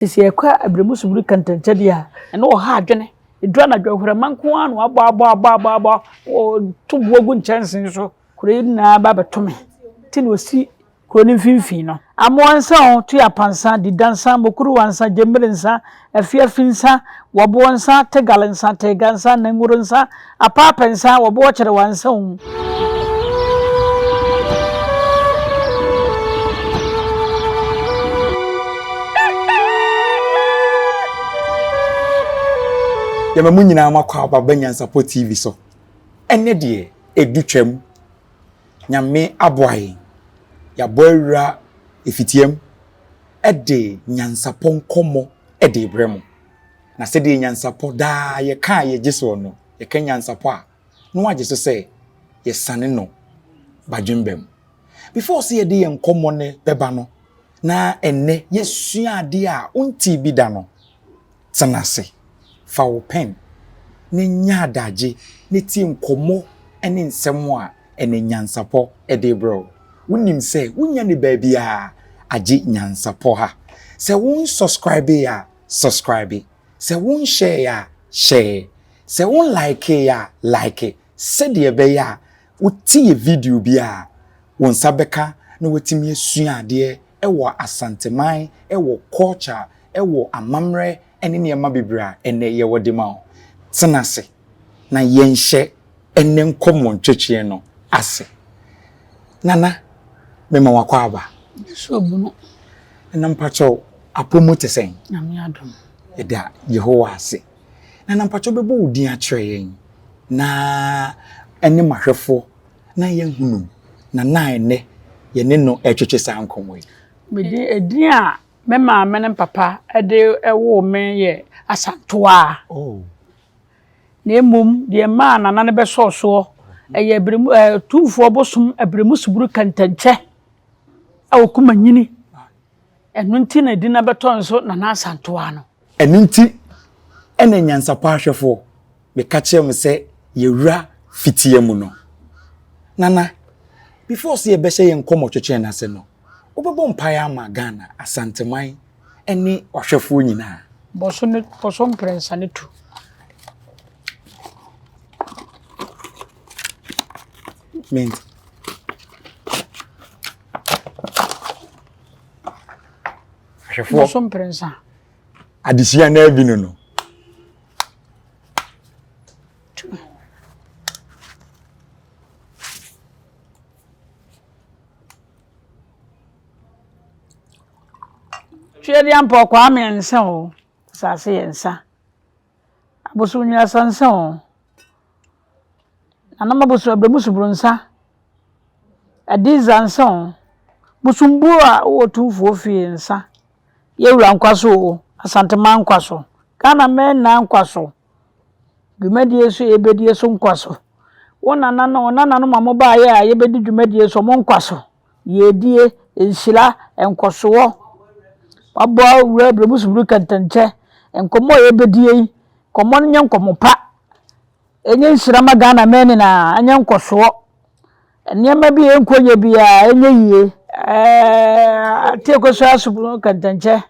Nti sɛ yɛkɔ abrɛmu suburu kɛntɛnkyɛ deɛ a, ɛno ɔha adwene. Ɛduru anadwo ahurama nko ara na wabɔ abɔ abɔ abɔ abɔ, ɔto boɔ gu nkyɛnse so. Kuro yi nyinaa ba bɛto me. Nti na ɔsi kuro no mfimfini no. Amoa nsa o, Tuapa nsa, Dida nsa, Mokuruwa nsa, Gyemmire nsa, Afiafi nsa, Wɔboɔ nsa, Tegal nsa, Tega nsa, Nanguro nsa, Apaapɛ nsa, Wɔboɔ Kyerewa nsa o. Yɛma mo nyinaa mo akɔ aba ba Nyansapɔ TV so. Ɛnɛ deɛ ɛdu twam. Nyame aboa yɛn. Yɛabɔ awura efitiam de nyansapɔ nkɔmmɔ de rebrɛ mo. Na sɛdeɛ nyansapɔ daa yɛka a yɛgye soɔ no, yɛka nyansapɔ a, na wagye so sɛ yɛsane no badwemba mu. Before sɛ yɛde yɛn nkɔmmɔ no bɛba no, na ɛnnɛ yɛsua adeɛ a wontee bi da no, tena ase, fa wo pɛn na nya adagye na tie nkɔmmɔ ne nsɛm a ɛnnɛ nyansapɔ de rebrɛ wo. Wonim sɛ wonya no baabiara agye nyansapɔ ha. Sɛ wonsubscribe a, subscribe. Sɛ wonhyɛɛ a, hyɛɛ. Sɛ wo likee a, like sɛdeɛ ɛbɛyɛ a wote yɛ video bi a, wo nsa bɛka na woatumi asua adeɛ wɔ Asanteman, wɔ culture, wɔ amammerɛ ne nneɛma bebree a ɛnnɛ yɛwɔ de ma wo. Tena ase na yɛnhyɛ ɛnnɛ nkɔmmɔ ntwetweɛ no ase. Nana, mema wo akwaaba. Nsuo bunu. Nana mpakyɛw, apɔ mu te sɛn? Nyame adom. Yɛda Yehowa ase. Nana mpakyɛw bɛbɔ wo din akyerɛ yɛn na ɛne mahwɛfoɔ na yɛahunu Nana a ɛnnɛ yɛne no retwetwe saa nkɔmmɔ yi. Me din, edin a me maame ne me papa de woo me yɛ Asantewaa. Oh. Na mmom deɛ ɛmaa Nana no bɛsɔɔ soɔ, ɛyɛ Abremu, ɛɛ Tumfoɔ Bosom Abremu Suburu Kɛntɛnkyɛ a ɔkum anyini. Ɛno nti na edin no abɛtɔ nso Nana Asantewaa no. Ɛno nti ɛna nyansapɔ ahwɛfoɔ meka kyerɛ mo sɛ yɛwura fitia mu no. Nana, before sɛ yɛbɛhyɛ yɛn nkɔmmɔ twetwe no ase no, wobɛbɔ mpaeɛ ama Ghana, Asanteman ne wahwɛfoɔ nyinaa. Bɔ so ne bɔ so mprɛnsa ne tu. Mint. Ahwɛfoɔ. Bɔ so mprɛnsa. Adesua naa bi no no. Tweaduampɔ Kwame nsa o, asase yɛ nsa. Abosom nnuasa nsa o. Nananom abosom abrɛmu suburu nsa. Adiza nsa o. Bosombuo a wowɔ Tumfoɔ fie nsa. Yɛwura nkwa so o, Asanteman nkwa so. Ghana man nyinaa nkwa so. Dwumadie so yɛbɛdie so nkwa so. Wo nananom, wo nananom a mobaeɛ a yɛbɛdi dwumadie so, mo nkwa so. Yiedie, nhyira, nkɔsoɔ. Wabɔ awura abrɛmu suburu kɛntɛnkyɛ. Nkɔmmɔ a yɛbɛdie yi, nkɔmmɔ no nyɛ nkɔmmɔ pa. Ɛnyɛ nhyira ma Ghana man nyinaa, ɛnyɛ nkɔsoɔ. Nneɛma bi a ɛnkɔ yie biara, ɛnyɛ yie. Ɛɛ Ateekosua suburu kɛntɛnkyɛ.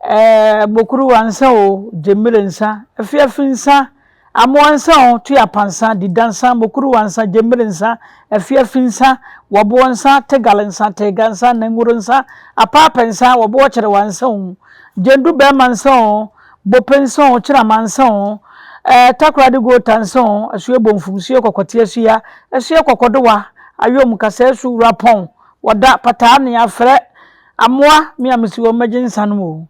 Ɛɛ Bokuruwa nsa o, Gyemmire nsa, Afiafi nsa, Amoa nsa o, Tuapa nsa, Dida nsa, Mokuruwa nsa, Gyemmire nsa, Afiafi nsa, Wɔboɔ nsa, Tegal nsa, Tega nsa, Nanguro nsa, Apaapɛ nsa, Wɔboɔ Kyerewa nsa o, Gyendu bɛrima nsa o, Bope nsa o, Kyerama nsa o, ɛɛ Takoradi Goota nsa o, Asue Bomfum, Sue Kɔkɔte Asua, Asue Kɔkɔdowa, Ayom, Kasaasu, Wurapɔn, Wɔda, Pataa, Nea, Frɛ, Amoa, me a mesi hɔ mmɛgye nsa nom o.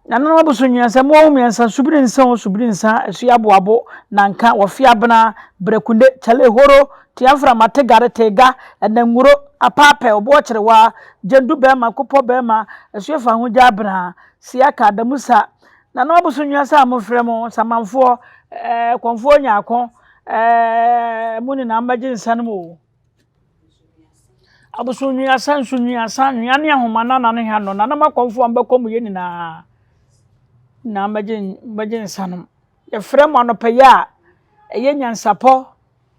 Nananom abosom mmiɛnsa, mmoa ho mmiɛnsa, subiri nsa o, subiri nsa, asua aboabo, nanka, wɔfe abena, brɛkunde, kyale horo, teamframa, tegare, tega, ɛnanwuro, apaapɛ, ɔboɔ kyerewa, gyendu bɛɛma, kopɔ bɛɛma, asua fa ho gya abena, siaka, adamusa. Nananom abosom mmiɛnsa a mofrɛ mo, samanfoɔ, ɛɛ kɔmfoɔ nyaako, ɛɛ mo nyinaa mmɛgye nsa nom o. Abosonnuasa, nsunuasa, nnua ne ahoma no na ne ha no, nananom akɔmfoɔ a mobɛkɔ mu yɛ nyinaa nyinaa mbɛgye mbɛgye nsa nom. Yɛfrɛ mo anɔpa yi a ɛyɛ nyansapɔ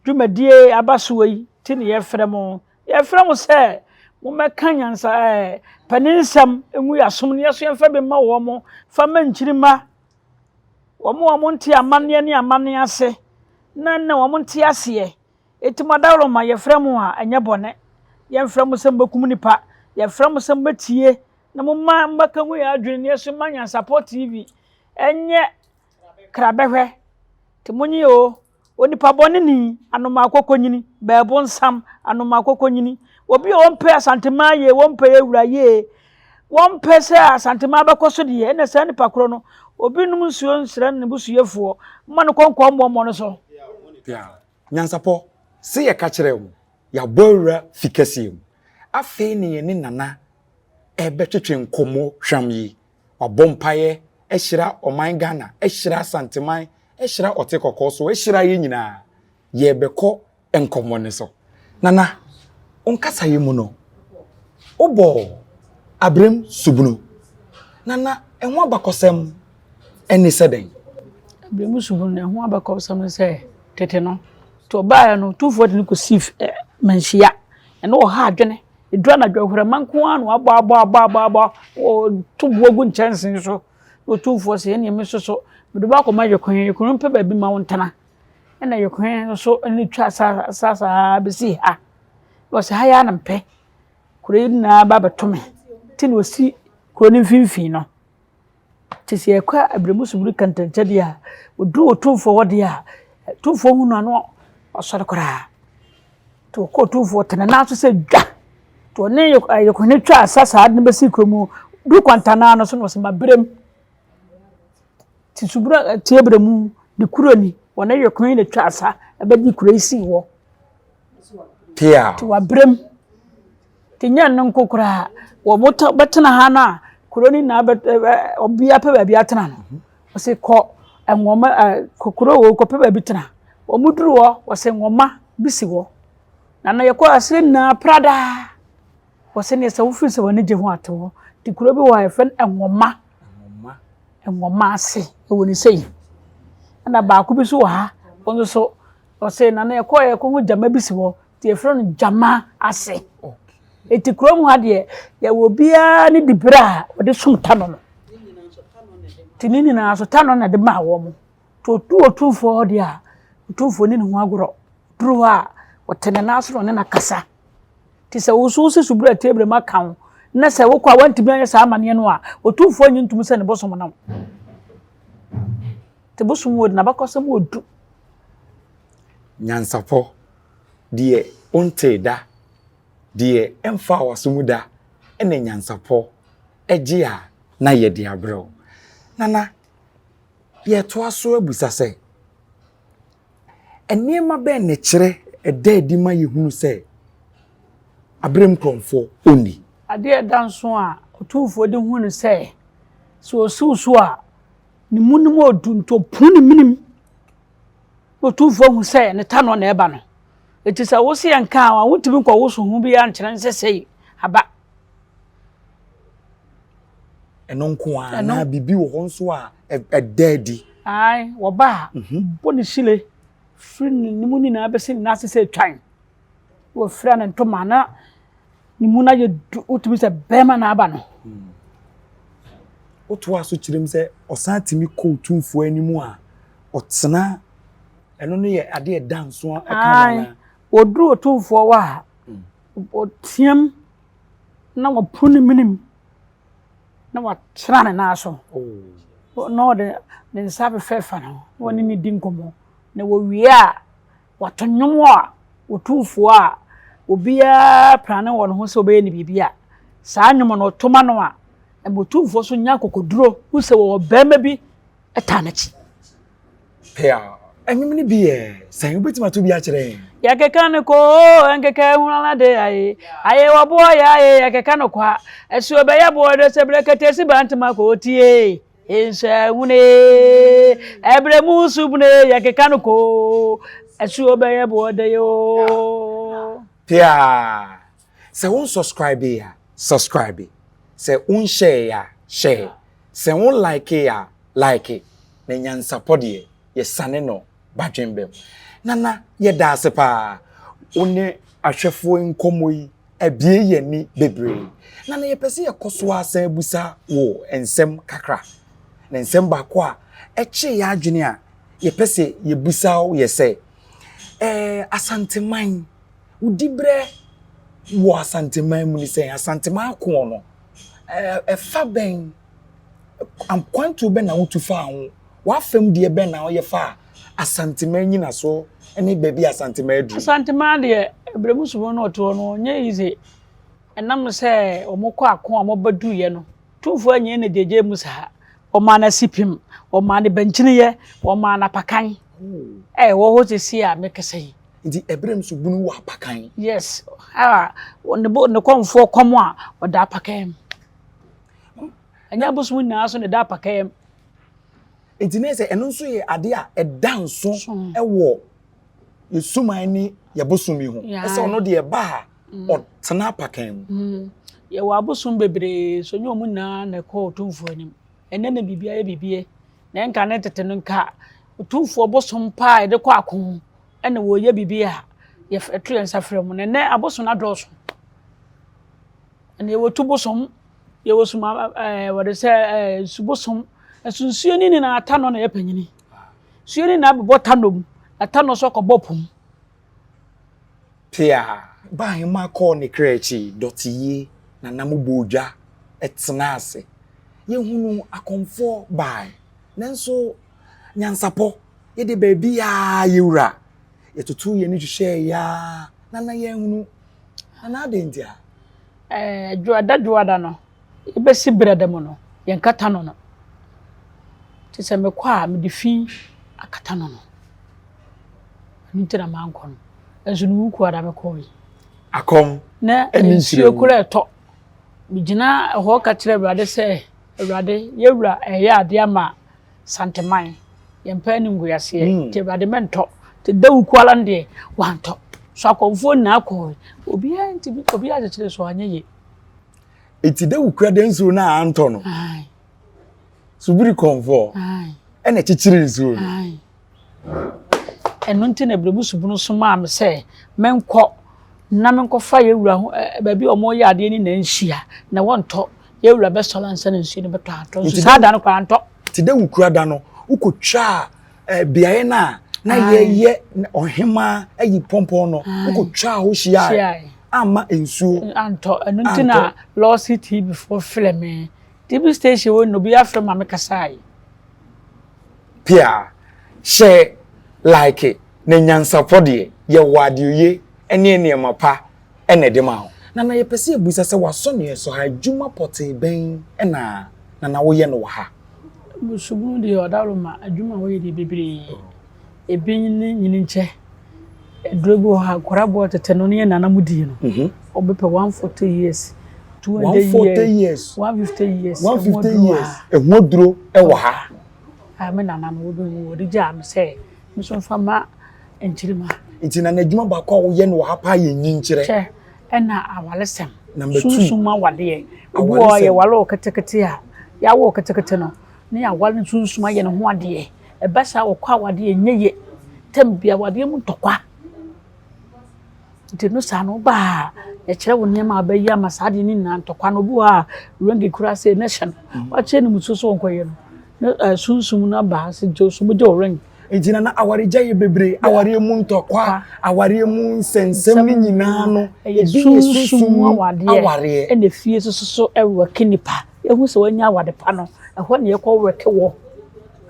dwumadie aba soɔ yi nti na yɛfrɛ mo. Yɛfrɛ mo sɛ Mommɛka nyansa ɛɛ panin nsɛm ngu yɛn asom na yɛn nso yɛmfa bi mma wɔn, fa ma nkyirimma. Wɔn a wɔnte amanneɛ ne amanneɛ ase na na wɔnte aseɛ. Enti mo adaworoma, yɛfrɛ mo a, ɛnyɛ bɔne. Yɛmfrɛ mo sɛ mobɛkum nnipa. Yɛfrɛ mo sɛ mobɛtie na momma mommɛka ngu yɛn adwene na yɛso mma Nyansapɔ TV nyɛ krabɛhwɛ. Nti monye o, onipa bɔne ni, anomaa kɔkɔnyini, bɛɛbonsam, anomaa kɔkɔnyini, obi a ɔmpɛ Asanteman yie, ɔmpɛ yɛ wura yie, wɔmpɛ sɛ Asanteman bɛkɔ so deɛ, ɛna saa nipa korɔ no, obi nom nsuo nsrɛ ne busuyefoɔ, mma no kɔnkɔɔ mmɔmmɔ no so. Yeah. Nyansapɔ, se yɛka kyerɛɛ mo, yɛabɔ awura fi kɛseɛ mu. Afei ne yɛne Nana ɛrebɛtwetwe nkɔmmɔ hwam yi. Wabɔ mpaeɛ ahyira ɔman Ghana, ahyira Asanteman, ahyira Ɔte Kɔkɔɔ so, ahyira yɛn nyinaa. Yɛrebɛkɔ nkɔmmɔ no so. Nana, wo nkasaeɛ mu no, wobɔɔ Abrem Subunu. Nana, ɛho abakɔsɛm ne sɛ dɛn? Abrem Subunu no, ɛho abakɔsɛm ne sɛ, tete no, nti ɔbaeɛ no, Otumfoɔ de no kɔsii Manhyia. Ɛno ɔha adwene. Ɛduru anadwo ahurama nko ara na wabɔ abɔ abɔ abɔ abɔ, ɔto boɔ gu nkyɛnsee so. Na Otumfoɔ sɛ, ɛnneɛ me nso so, mede wo akɔma Yekohene. Yekohene mpɛ baabi ma wo ntena. Ɛna Yekohene nso ne no twaa sa sa saa bɛsii ha. Na ɔsɛ ha yi ara na mepɛ. Kuro yi nyinaa ba bɛto me. Nti na ɔsi kuro no mfimfini no. Nti sɛ yɛkɔ Abremu Subiri Kantankyɛ deɛ a, ɔduru Otumfoɔ hɔ deɛ a, Otumfoɔ hu no a na wasɔre koraa. Nti ɔkɔɔ Otumfoɔ ɔte ne nan so sɛ dwa. Nti ɔne Yekohene twaa sa saa de no bɛsii kuro mu. Duru Kwantanaa no so na ɔsɛ mabrem. Nti Subiri a ɛte Abremu ne kuro ni, wɔne Yekohene na twaa sa bɛgye kuro yi sii hɔ. Pia. Nti wabrem. Nti nyɛ ɛno nko koraa, wɔbɛtena ha no a, kuro no nyinaa bɛ obiara pɛ baabi atena no. Wɔse kɔ nwoma ɛ kɔ kuro wei kɔpɛ baabi tena. Wɔduru hɔ, wɔse nwoma bi si hɔ. Na na yɛkɔ aseɛ nyinaa pradaa. Wɔse neɛ sɛ wofiri sɛ w'ani gye ho a te hɔ. Nti kuro bi wɔ hɔ a yɛfrɛ no nwoma. Nwoma ase ɛwɔ ne sei. Ɛna baako bi nso wɔ ha, ɔno nso Ɔse na na yɛkɔɔ yɛkɔhu gyama bi si hɔ nti yɛfrɛ no gyama ase. Eti kurom ha deɛ yɛwɔ obiara ne diberɛ a ɔde som Tano no. Nti ne nyinaa so Tano na de maa wɔn. Nti ɔtu otumfoɔ hɔ deɛ a otumfoɔ ni ne ho agorɔ. Duru hɔ a ɔte ne nan ase na ɔne no akasa. Nti sɛ wo nso wosi subura table mu aka wo na sɛ wokɔ a woantumi anyɛ saa amanneɛ no a otumfoɔ nyi ntom sɛ ne bosom no. Nti bosom wɔ n'abakɔsɛm wɔ du. Nyansapɔ, deɛ wontee da, deɛ ɛmfaa w'aso mu da na nyansapɔ gye a na yɛde abrɛ wo. Nana, yɛtoa so abisa sɛ, nneɛma bɛn na ɛkyerɛ ɛda adi ma yɛhunu sɛ aberem korɔmfoɔ ɔnni? Adeɛ a ɛda nso a Otumfoɔ de hu no sɛ, sɛ ɔsiw so a, ne mu no mu ɔdu nti ɔpunu ne menem na Otumfoɔ hu sɛ ne ta no na ɛba no. Enti sɛ wo se yɛnka a, wontumi nkɔwoso ho biara nkyerɛ no sɛ sei aba. Ɛno nko ara anaa biribi wɔ hɔ nso a ɛda adi? Ae, wɔba a, mhm. bɔ ne hyire firi ne mu nyinaa bɛsi ne nan ase sɛ twan. Wɔfira ne ntoma na ne mu no ayɛ du, wotumi sɛ bɛrima na aba no. Hmm. Wotoa so kyerɛ mu sɛ ɔsan tumi kɔ otumfoɔ anim a ɔtena ɛno no yɛ adeɛ ɛda nso a ɛka ho anaa? Wɔduru otumfoɔ hɔ a, hmm. ɔteam na wɔpono ne menem na watena ne nan so. Oh. Na ɔde ne nsa afefɛfa no na ɔne ne di nkɔmmɔ. Na wɔwie a, Wɔto nnwom a otumfoɔ a obiara prane wɔ ne ho sɛ ɔbɛyɛ no biribi a, saa nnwom no ɔto ma no a, ɛma otumfoɔ nso nya akokoduro hu sɛ wɔwɔ barima bi taa n'akyi. Pea, nnwom no bi yɛ sɛn? Wobɛtumi ato bi akyerɛ yɛn? Yɛkeka no kɔ oo, ɛnkeka ehunala de aye, aye wɔboɔ yɛ aye, yɛkeka no kwa, ɛso ɛbɛyɛ boɔ de sɛ brekete si bantama kɔ otie. Nsɛhune, ɛbrɛ mu subune yɛkeka no koo, ɛsuo bɛyɛ boɔ dɛ yoo. Piaa! Sɛ wo nsubscribe a, subscribe. Sɛ wo nhyɛɛ a, hyɛɛ. Sɛ wo like a, like. Na nyansapɔ deɛ, yɛsane no badwenbɛm. Nana, yɛda ase paa. Wo ne ahwɛfoɔ nkɔmmɔ yi. Abue yɛn ani bebree. Na na yɛpɛ sɛ yɛkɔ so ara san bisa wo nsɛm kakra. Na nsɛm baako a ɛkyee yɛn adwene a yɛpɛ sɛ yɛbisa wo yɛ sɛ, ɛɛ Asanteman, wo diberɛ wɔ Asanteman mu ne sɛn? Asanteman akoɔ no, ɛɛ ɛfa bɛn, akwantuo bɛn na wotu faa ho? W'afam deɛ bɛn na woyɛ faa Asanteman nnyinasoɔ ne baabi a Asanteman aduru? Asanteman deɛ, Brɛmu Subon no ɔte hɔ no, ɔnyɛ easy. Ɛnam sɛ wɔkɔ ako a wɔbɛduiɛ no, Tumfoɔ anyɛ no gyegye mu saa. Wɔmaa no asipem, wɔmaa no bankyiniyɛ, wɔmaa no apakan. Ɛwɔ hɔ seesei a mekasa yi. Nti Ɛberɛm Subunu wɔ apakan? Yes, a ne bo ne kɔmfoɔ kɔm a ɔda apakan mu. Ɛnyɛ abosom nyinaa so na ɛda apakan mu. Nti na sɛ ɛno nso yɛ ade a ɛda nso wɔ yɛ suman ne yɛ bosom yi ho. Ɛsɛ ɔno deɛ ɛba a mm. ɔtena apakan mu. Mm. Yɛwɔ abosom bebree so nyɛ wɔn nyinaa na ɛkɔ otumfoɔ anim. Ɛnɛ na biribi ayɛ biribi na ɛnka ne tete no nka otumfoɔ bosom paa yɛde kɔ ako ɛna wɔyɛ biribi a yɛto yɛn nsa frɛ mu. Na ɛnɛ abosom no adɔɔso. Ɛna yɛwɔ tu bosom, yɛwɔ suma ɛɛ wɔde sɛ ɛɛ nsu bosom. Nso nsuo no nyinaa tanɔ na ɛyɛ panyini. Nsuo no nyinaa bɛbɔ tanɔ mu, na tanɔ nso akɔbɔ po mu. Pea. Baahema kɔɔ ne kra akyi dɔteyie na nam bɔɔ dwa tenaa ase. Yɛhunuu akɔmfoɔ baae, nanso nyansapɔ, yɛde baabiara yɛwura. Yɛtotoo yɛn ani hwehwɛeɛ ara na na yɛanhunu. Anaa adɛn ntia? Ɛɛ, Dwoada Dwoada no, yɛbɛsi berɛ mu no, yɛnkata no no. Nti sɛ mekɔ a, mede fi akata no no. Ɛno nti na mankɔ no. Nso no Wukuada mekɔe. Akɔm Na nsuo koraa ɛtɔ. Megyina hɔ ka kyerɛ Awurade sɛ, Awurade, yɛn wura ɛreyɛ adeɛ ama Santeman, yɛmpɛ animguaseɛ, mm. nti Awurade mɛntɔ. Nti Dawuku ara no deɛ, wantɔ. So akɔmfoɔ nyinaa kɔɔ, obiara ntumi, obiara kyekyere so anyɛ yie. Nti Dawuku ada nsuo no a antɔ no, subiri kɔmfoɔ ɛna kyekyere nsuo no. Ɛno nti na Berɛmu Subunu somaa me sɛ menkɔ na menkɔfa yɛn wura ho baabi a wɔyɛ adeɛ no nyinaa nhyia na wɔntɔ. Yɛn wura bɛsɔre ansa na nsuo no bɛtɔ atɔ. Nso saa da no koraa antɔ. Nti dɛ wokura da no, wokɔtwaa beaeɛ no a na yɛyɛ ɔhemaa ayi pɔmpɔn no, wokɔtwaa hɔ hyiae amma nsuo antɔ. Ɛno nti na Lɔɔse TV foɔ frɛ me. TV station wɔ no, obi afrɛ ma mekasaeɛ. Pia, hyɛ like na nyansapɔ deɛ yɛwɔ adeoye ne nneɛma pa na ɛde ma wo. Nana yɛpɛ sɛ yɛbisa sɛ w'asɔneɛ so ha adwuma pɔtee bɛn na Nana woyɛ no wɔ ha? Subunu deɛ ɔdawuroma adwuma a wɔyɛ deɛ bebree. Ebi ne nyini nkyɛ. Aduro bi wɔ hɔ a nkwadaa bɔ tete no ne yɛn nana mu die no. Wɔbɛpɛ 140 years, 200 years, 150 years. 150 years. Ɛho aduro wɔ ha. A me nana no wɔbɛhu wɔde gyaa me sɛ me nso mfa ma nkyirima. Nti nana adwuma baako a woyɛ no wɔ ha paa yɛ nyinkyerɛ. Kyɛ ɛna awaresɛm. Number two. Sunsum awadeɛ. Obi wɔ hɔ a yɛware wo ketekete a, yɛawo wo ketekete no, ne yɛaware no sunsum ayɛ ne ho adeɛ. Ɛba saa wɔkɔ awadeɛ ɛnyɛ yie. Tam bi awadeɛ mu ntɔkwa. Nti no saa no woba a, yɛkyerɛ wo nneɛma a wobɛyɛ ama saa adeɛ no nyinaa ntɔkwa no. Obi wɔ hɔ a ring koraa sei na hyɛ no. Wakyerɛ no musuo sɛ ɔnkɔyɛ no. Na sunsum no aba sɛ gye so bɛgye wo ring. Nti na na awaregyaeɛ bebree, awareɛ mu ntɔkwa, awareɛ mu nsɛnsɛm no nyinaa no, ebi yɛ sunsum mu awareɛ. Ɛna efie nso so ɛwɛke nipa. Ehu sɛ wanya awade pa no, ɛhɔ na yɛkɔ wɛke wɔ.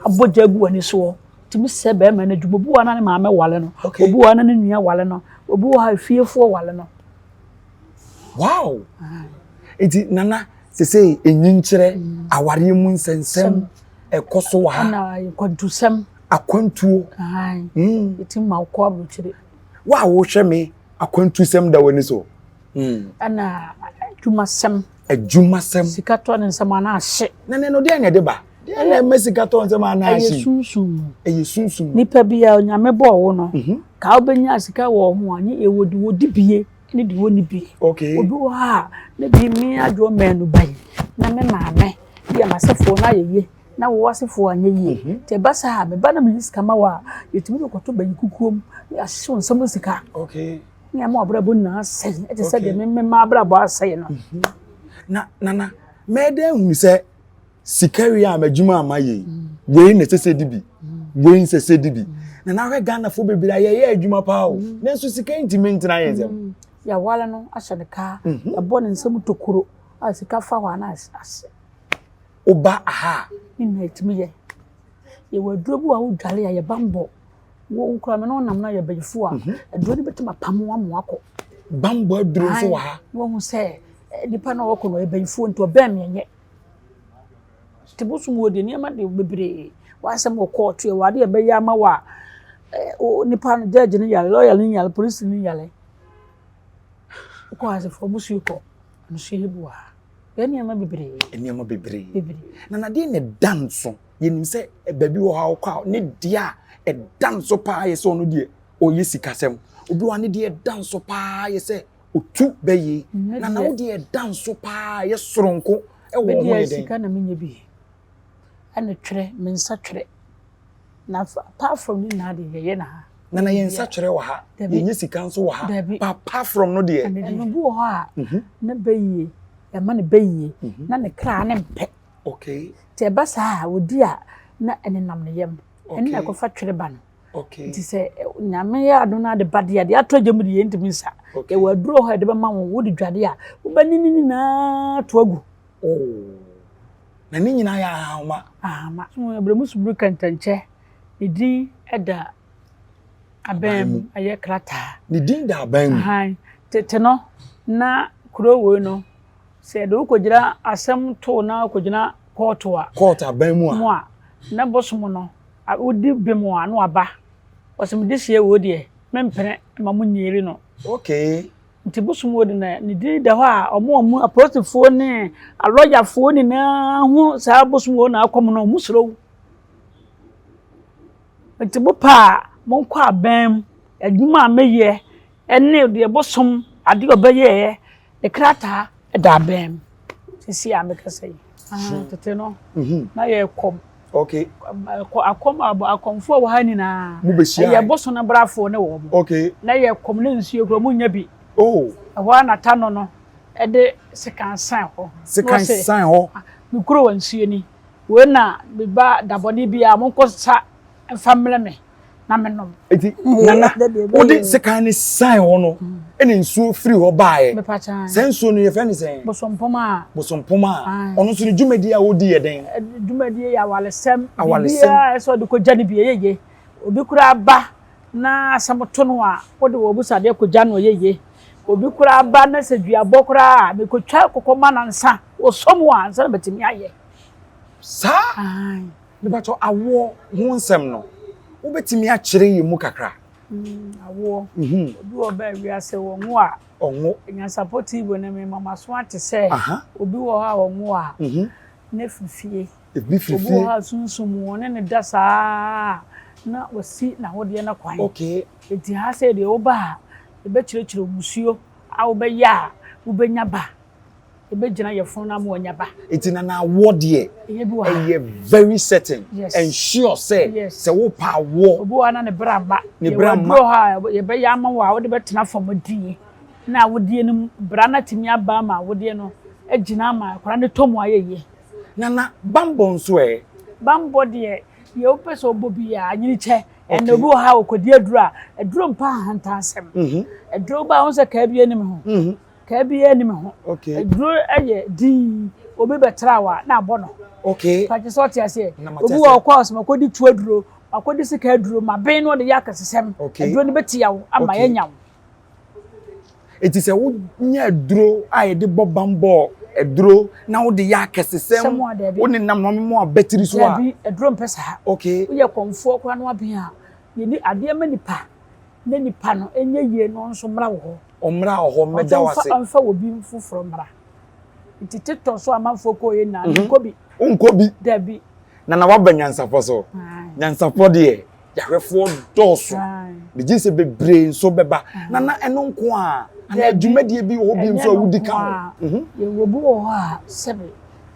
Abɔ gya agu w'ani soɔ. Tumi sɛ bɛrima no adwuma. Obi wɔ hɔ na ne maame wale no. Obi wɔ hɔ na ne nua wale no. Obi wɔ hɔ a efiefoɔ wale no. Wow! Nti nana sesei enyinkyerɛ, awareɛ mu nsɛnsɛm ɛkɔ so wɔ ha. Ɛna akwantusɛm. Akwantuo. Ɛtumi ma wokɔ aburokyire. Wo a wohwɛ me akwantusɛm da w'ani so. Ɛna adwumasɛm. Adwumasɛm. Sika tɔ ne nsam anaa ahye. Na ne no deɛ na ɛde ba. Deɛ na ɛma sika tɔ nsam anaa ahye. Ɛyɛ sunsum mu. Ɛyɛ sunsum mu. Nipa bi a Onyame bɔɔ wo no, ka wobɛnya sika wɔ ho a, nye ɛwɔ de wɔdi bie ne de wɔnni bie. Okay. Obi wɔ hɔ a, ne bi me adwoɔ mɛnu ba yi, na me maame bi a m'asefoɔ no ayɛ yie, na wo asefoɔ anyɛ yie. Nti ɛba saa a, me ba na meyi sika ma wo a, yɛtumi de kɔto bayi kukuo mu, na yɛahyehyɛ wo nsam sika. Okay. Ne ama w'abrabɔ nyinaa asɛe. Ɛte sɛ deɛ me mma abrabɔ asɛe no. Mhm. Na nana, mɛyɛ dɛn ahunu sɛ sika wie a m'adwuma a mayɛ yi, mm. wei na ɛsɛ sɛ di bi, mm. wei nsɛ sɛ di bi. Mm. Na n'ahwɛ Ghanafoɔ bebree a yɛyɛ adwuma paa o, nanso sika ntumi ntena yɛn nsam. Yɛawale no ahyɛ no kaa, mhm. yɛbɔ ne nsam tokuro a sika fa hɔ a na ase. Woba aha a. Ne nyinaa ɛtumi yɛ. Yɛwɔ aduro bi wɔ hɔ a wodware a yɛ bammɔ. Wo koraa me ne wo nam na yɛ bayifo a, mhm. aduro no bɛtumi apam wo ama wakɔ. Bammɔ aduro nso wɔ ha. Na wahu sɛ eh, nipa no a ɔkɔ no ɔyɛ bayifoɔ nti ɔbɛn me ɛnyɛ. Te bosom wɔ deɛ nneɛma de bebree. W'asɛm wɔ kɔɔto yɛ wɔ adeɛ ɛbɛyɛ ama wo a eh, nipa no judge no yare, lawyer no yare, polisi no yare. Wokɔ asefoɔ musuo kɔ, nsuo yi bu wɔ ha. Yɛ nneɛma bebree. Nneɛma bebree. Bebree. Na nadeɛ na ɛda nso. Yɛnim sɛ baabi wɔ hɔ a wokɔ a ne deɛ a ɛda nso paa yɛ sɛ ɔno deɛ ɔyɛ sikasɛm. Obi wɔ hɔ a ne deɛ ɛda nso paa yɛ sɛ ɔtu bɛyie. Na na wo deɛ ɛda nso paa yɛ soronko ɛwɔ ho yɛ dɛn? Sika na menyɛ bi. Ɛna twerɛ, me nsa twerɛ. Na apart from ne nyinaa deɛ yɛyɛ na ha. Na na yɛn nsa kyerɛ wɔ ha. Yɛnyɛ sika nso wɔ ha. But apart from no deɛ. Ɛno bi wɔ hɔ a mhm. ne bɛ yie, yɛma ne bɛ yie mhm. na ne kra ne mpɛ. Okay. Nti ɛba saa a ɔdi a na ɛnenam ne yam. Ɛno na ɛkɔfa twere ba no. Okay. Nti sɛ Nyame yɛ adom na ade ba deɛ a, deɛ atɔ gya mu deɛ yɛntumi nsa. Yɛwɔ aduro wɔ hɔ a yɛde bɛma wo, wode dwade a, wobɛne ne nyinaa to agu. Oh. Na ne nyinaa yɛ ahahoma. Ahahoma. Abrɛmu suburu kɛntɛnkyɛ, ne din da aban mu, ɛyɛ krataa. Ne din da aban mu. Ahan. Tete no, na kuro wei no, sɛ yɛde wo kɔgyina asɛm to na wokɔgyina kɔɔto a. Kɔɔto aban mu a. Mu a, na bosom no, wodi bem a na waba. Ɔsɛ mede hyia wei deɛ, mempene ma mo nyiiri no. Okay. Nti bosom wɔ de na ne din da hɔ a ɔmo ɔmo apolisifoɔ ne alɔyafoɔ nyinaa ho saa bosom wɔ na akɔm no ɔmo suro wo. Nti mo pɛ a monkɔ aban mu adwuma a meyɛ ɛne deɛ bosom adeɛ ɔbɛyɛɛ ne krataa da aban mu. Sisi a mekasa yi. Ah, tete no na yɛ kɔm. Okay. Akɔm akɔmfoɔ wɔ ha nyinaa. Mo bɛ hyia. Ɛyɛ bosom no brafoɔ ne wɔn. Okay. Na yɛ kɔm ne nsuo kura mo nya bi. Oh. Ɛhɔ ara na tano no ɛde sekan san hɔ. Sekan san hɔ. Ah, me kuro wɔ nsuo ni. Wei na me ba dabɔne biara mo nkɔ sa mfa mmerɛ me. na menom. Eti nana wode sekan ne san hɔ no ɛna nsuo firi hɔ baeɛ. Saa nsuo no yɛfrɛ no sɛn? Bosompoma a. Bosompoma a. Ɔno nso ne dwumadie a ɔdi yɛ dɛn? Dwumadie yɛ awalesɛm. Awalesɛm. Biribiara ɛsɛ ɔde kɔgya no bi ɛyɛ yie. Obi koraa ba na asɛm to no a wode wɔ abusadeɛ kɔgya no ɛyɛ yie. Obi koraa ba na sɛ duabɔ koraa a mekɔtwa kɔkɔ ma no ansa ɔsɔ mu a ansa na matumi ayɛ. Saa? Mepakyɛw, awoɔ ho nsɛm no, wobɛtumi akyerɛ yɛn mu kakra? Mm, awoɔ. Mm-hmm. Obi wɔ bɛɛ wiase wɔnwo a. Ɔnwo. Nyansapɔ TV no mema maso ate sɛ. Obi wɔ hɔ a ɔnwo a. Mm-hmm. Ne fifie. Ebi fifie. Obi wɔ hɔ a sunsum wɔne ne da saa na wasi n'awodeɛ no kwan. Okay. Eti ha sɛ deɛ woba a, yɛbɛkyerɛkyerɛ musuo a wobɛyɛ a wobɛnya ba. Ebɛgyina yafunu no ama wanya ba. Nti na n'awoɔ deɛ ɛyɛ very certain and sure sɛ sɛ wopɛ awoɔ. Obi wɔ hɔ a na ne bra mma. Ne bra mma. Yɛwɔ aduro hɔ a yɛbɛyɛ ama wo a wode bɛtena fam adie na awodeɛ no mu bra no atumi aba ama awodeɛ no agyina ama akwadaa no tɔ mu ayɛ yie. Nana, bambɔ nso ɛ? Bambɔ deɛ, deɛ wopɛ sɛ wobɔ biara, nyini kyɛ. Ɛnna obi wɔ ha a ɔkɔdi aduro a, aduro mpa ahantansɛm. Aduro ba a, wohu sɛ kaa bi anim ho. Kaa biara nni me ho. Okay. Aduro yɛ dinn. Obi bɛtra wo a, na abɔ no. Okay. Pàtɛ sɛ ɔte aseɛ. Obi wɔ ɔkɔ ɔsɛ makɔdi tu aduro, makɔdi sika aduro, maben no ɔde yɛ akɛsesɛm. Okay. Aduro no bɛtia wo ama Okay. yɛanya wo. Eti sɛ wonya aduro a yɛde bɔ bambɔ aduro na wode yɛ akɛsesɛm, Sɛm a daabi. wo nenam na ɔmema abatiri so a. Daabi, aduro mpɛ saa. Okay. Woyɛ kɔmfoɔ koraa na waben a, yɛni adeɛ ma nipa na nipa no ɛnyɛ yie na ɔnso mmra wo hɔ. Ɔmmra wɔ hɔ mmɛda wo ase. Ɔmfa obi foforɔ mmra. Nti TikTok so amanfoɔ kɔɔ yɛ nyinaa, menkɔ bi. Wonkɔ bi? Dabi. Nana woaba nyansapɔ so. Nyansapɔ deɛ, yɛahwɛfoɔ dɔɔso. Megye sɛ bebree nso bɛba. Nana ɛno nko a, anaa dwumadie bi wɔ hɔ bio nso a wodi ka ho? Yɛwɔ bi wɔ hɔ a, sɛbe,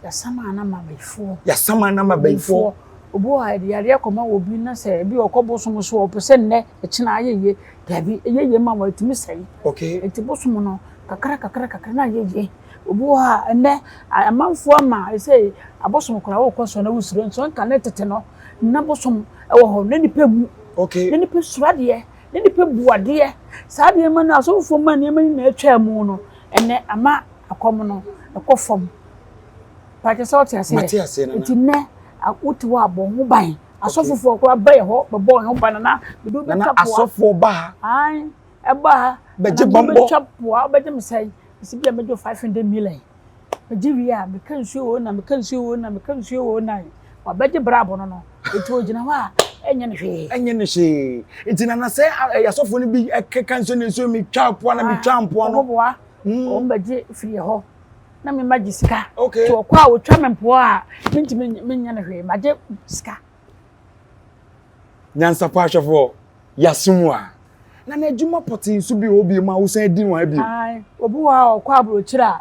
yɛasaman ama abayifoɔ. Yɛasaman ama abayifoɔ. Obi wɔ hɔ a yɛde yareɛ kɔma obi na sɛ ebi ɔkɔ bosom so a ɔpɛ sɛ nnɛ ɛkyena ayɛ yie. Dabi, ɛyɛ yie ma wo a ɛtumi sɛe. Okay. Nti bosom no kakra kakra kakra na ayɛ yie. Obi wɔ hɔ a ɛnnɛ amanfoɔ ama sɛ abosom koraa wokɔ so na wosuro nso nka ne tete no na bosom wɔ hɔ na nipa mu. Okay. Na nipa suro adeɛ, na nipa bu adeɛ. Saa nneɛma no asɔfofoɔ ma nneɛma no nyinaa atwa mu no ɛnnɛ ama akɔm no ɛkɔ fam. Pakyɛ sɛ wote aseɛ? Mate aseɛ nana. Nti nnɛ wote hɔ a bɔ ho ban. Asɔfofoɔ koraa ba yɛ hɔ bɛbɔ wɔn ho ban nana. Mede wo Nana bɛtwa poa. asɔfoɔ ba ha. Ae, ɛba ha. Bɛgye Nana mede wo bambɔ. bɛtwa poa, wobɛgye me sɛn? Mesi bia mɛgye wo 500 million. Megye wie a, meka nsuo wɔ na meka nsuo wɔ na meka nsuo wɔ na wabɛgye brabo no no. Nti ogyina hɔ a ɛnyɛ no hwee. Ɛnyɛ no hwee. Nti nana sɛ asɔfoɔ no bi ɛkeka nsuo ne nsuo metwa mpoa na metwa mpoa no. Wɔn boa. Wɔn bɛgye firi hɔ. Na me ma gye sika. Okay. Nti ɔkɔ a otwa me mpoa a mentumi menyɛ no hwee. Magye sika. Nyansapɔ ahwɛfoɔ, yɛasom a. Na n'adwuma pɔtee nso bi wɔ hɔ bio ma wosan di no ha bio. Ae, obi wɔ hɔ a ɔkɔ aburokyire a,